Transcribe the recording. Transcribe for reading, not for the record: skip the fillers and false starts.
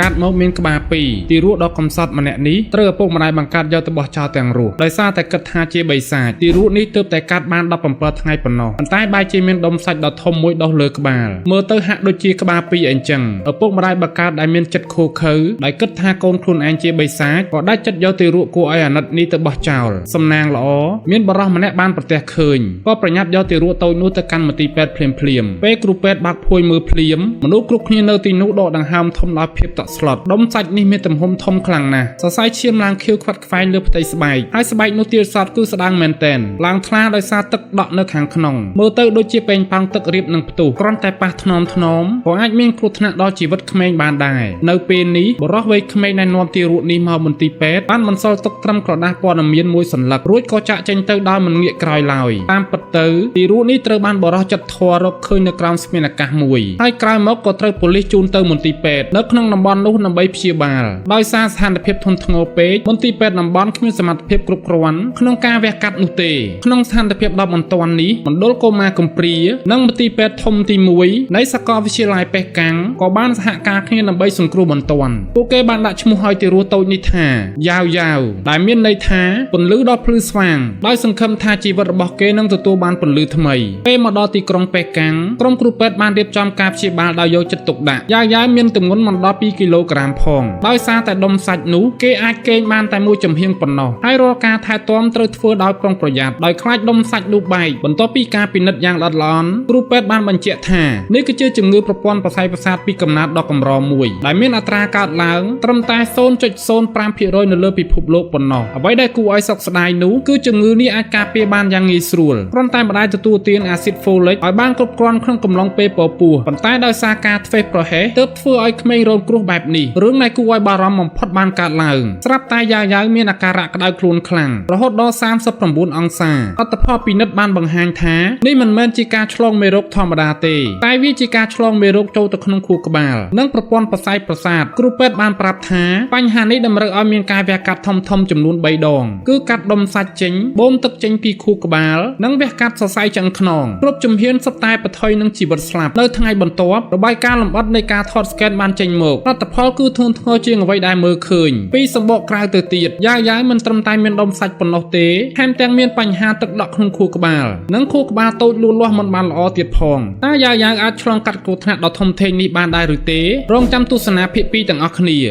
កាត់មកមានក្បាលពីរទីរក់ដ៏កំសត់ម្នាក់នេះត្រូវឪពុកម្ដាយបង្កាត់យកទៅបោះចោលទាំងរស់ដោយសារតែគិតថាជាបិសាចទីរក់នេះទើបតែកាត់បាន17ថ្ងៃប៉ុណ្ណោះប៉ុន្តែបែរជាមានដុំសាច់ដ៏ធំមួយដុះលើក្បាលមើលទៅហាក់ដូចជាក្បាលពីរអញ្ចឹងឪពុកម្ដាយបង្កើតដែលមានចិត្តឃោរឃៅដោយគិតថាកូនខ្លួនឯងជាបិសាចក៏ដាច់ចិត្តយកទីរក់គួរឲ្យអាណិតនេះទៅបោះចោលសំណាងល្អមានបរិសម្នាក់បានប្រទះឃើញក៏ប្រញាប់យកទីរក់តូចនោះទៅកាន់មន្ទីរពេទ្យភ្លាមភ្លាមៗពេលគ្រូពេទ្យបើកភួយមើលភ្លាមមនុស្សគ្រប់គ្នានៅទីនោះដកដង្ហើមធំដោយភាពតក់ស្លុតដុំសាច់នេះមានទំហំធំខ្លាំងណាស់សរសៃឈាមឡើងខៀវខ្វាត់ខ្វែងលើផ្ទៃស្បែកហើយស្បែកនោះទៀតសោតគឺស្ដើងមែនតែនឡើងថ្លាដោយសារទឹកដក់នៅខាងក្នុងមើលទៅដូចជាប៉េងប៉ោងទឹករៀបនឹងផ្ទុះគ្រាន់តែប៉ះថ្នមថ្នមក៏អាចមានគ្រោះថ្នាក់ដល់ជីវិតក្មេងបានដែរនៅពេលនេះបុរសវ័យក្មេងដែលនាំទារកនេះមកមន្ទីរពេទ្យបានបន្សល់ទុកត្រឹមក្រដាសព័ត៌មានមួយសន្លឹករួចក៏ចាក់ចេញទៅដោយមិនងាកក្រោយឡើយតាមពិតទៅទារកនេះត្រូវបានបុរសចិត្តធម៌រកឃើញនៅក្រោមស្មានអាកាសមួយហើយក្រោយមកក៏ត្រូវប៉ូលីសជូនទៅមន្ទីរពេទ្យនៅក្នុងតំបន់នោះដើម្បីព្យាបាលដោយសារស្ថានភាពធ្ងន់ធ្ងរពេកមន្ទីរពេទ្យតំបន់គ្មានសមត្ថភាពគ្រប់គ្រាន់ក្នុងការវះកាត់នោះទេក្នុងស្ថានភាពដ៏បន្ទាន់នេះមណ្ឌលកុមារកំព្រានិងមន្ទីរពេទ្យធំទី1នៃសាកលវិទ្យាល័យប៉េកាំងក៏បានសហការគ្នាដើម្បីសង្គ្រោះបន្ទាន់ពួកគេបានដាក់ឈ្មោះឲ្យទារកតូចនេះថាយ៉ាវយ៉ាវដែលមានន័យថាពន្លឺដ៏ភ្លឺស្វាងដោយសង្ឃឹមថាជីវិតរបស់គេនឹងទទួលបានពន្លឺថ្មីពេលមកដល់ទីក្រុងប៉េកាំងក្រុមគ្រូពេទ្យបានរៀបចំការព្យាបាលដោយយកចិត្តទុកដាក់យ៉ាវយ៉ាវមានទម្ងន់មិនដល់2គីឡូក្រាមផងដោយសារតែដុំសាច់នោះគេអាចកេងបានតែមួយចំហៀងប៉ុណ្ណោះហើយរាល់ការថែទាំត្រូវធ្វើដោយប្រុងប្រយ័ត្នដោយខ្លាចដុំសាច់នោះបែកបន្ទាប់ពីការពិនិត្យយ៉ាងល្អិតល្អន់គ្រូពេទ្យបានបញ្ជាក់ថានេះគឺជាជំងឺប្រព័ន្ធប្រសើរប្រសាទពីកំណើតដ៏កម្រមួយដែលមានអត្រាកើតឡើងត្រឹមតែ0.05%នៅលើពិភពលោកប៉ុណ្ណោះអ្វីដែលគួរឲ្យសោកស្ដាយនោះគឺជំងឺនេះអាចការពារបានយ៉ាងងាយស្រួលគ្រាន់តែម្ដាយទទួលទានអាស៊ីតហ្វូលិកឲ្យបានគ្រប់គ្រាន់ក្នុងកំឡុងពេលពពោះប៉ុន្តែដោយសារការធ្វេសប្រហែសទើបធ្វើឲ្យក្មេងរងគ្រោះបែបនេះរឿងដែលគួរឲ្យបារម្ភបំផុតបានកើតឡើងស្រាប់តែយ៉ាវយ៉ាវមានអាការៈក្តៅខ្លួនខ្លាំងរហូតដល់39អង្សាលទ្ធផលពិនិត្យបានបង្ហាញថានេះមិនមែនជាការឆ្លងមេរោគធម្មតាទេតែវាជាការឆ្លងមេរោគចូលទៅក្នុងខួរក្បាលនិងប្រព័ន្ធប្រសើរប្រសាទគ្រូពេទ្យបានប្រាប់ថាបញ្ហានេះតម្រូវឲ្យមានការវះកាត់ធំៗចំនួន3ដងគឺកាត់ដុំសាច់ចេញបូមទឹកចេញពីខួរក្បាលនិងវះកាត់សរសៃឆ្អឹងខ្នងគ្រប់ជំហានសុទ្ធតែប្រថុយនឹងជីវិតស្លាប់នៅថ្ងៃបន្ទាប់របាយការណ៍លម្អិតនៃការថតស្កេនបានចេញមកលទ្ធផលគឺធ្ងន់ធ្ងរជាងអ្វីដែលមើលឃើញពីសម្បកក្រៅទៅទៀតយ៉ាវយ៉ាវមិនត្រឹមតែមានដុំសាច់ប៉ុណ្ណោះទេថែមទាំងមានបញ្ហាទឹកដក់ក្នុងខួរក្បាលនិងខួរក្បាលតូចលូតលាស់មិនបានល្អទៀតផងតើយ៉ាវយ៉ាវអាចឆ្លងកាត់គ្រោះថ្នាក់ដ៏ធំធេងនេះបានដែរឬទេរងចាំទស្សនាភាគ2ទាំងអស់គ្នា។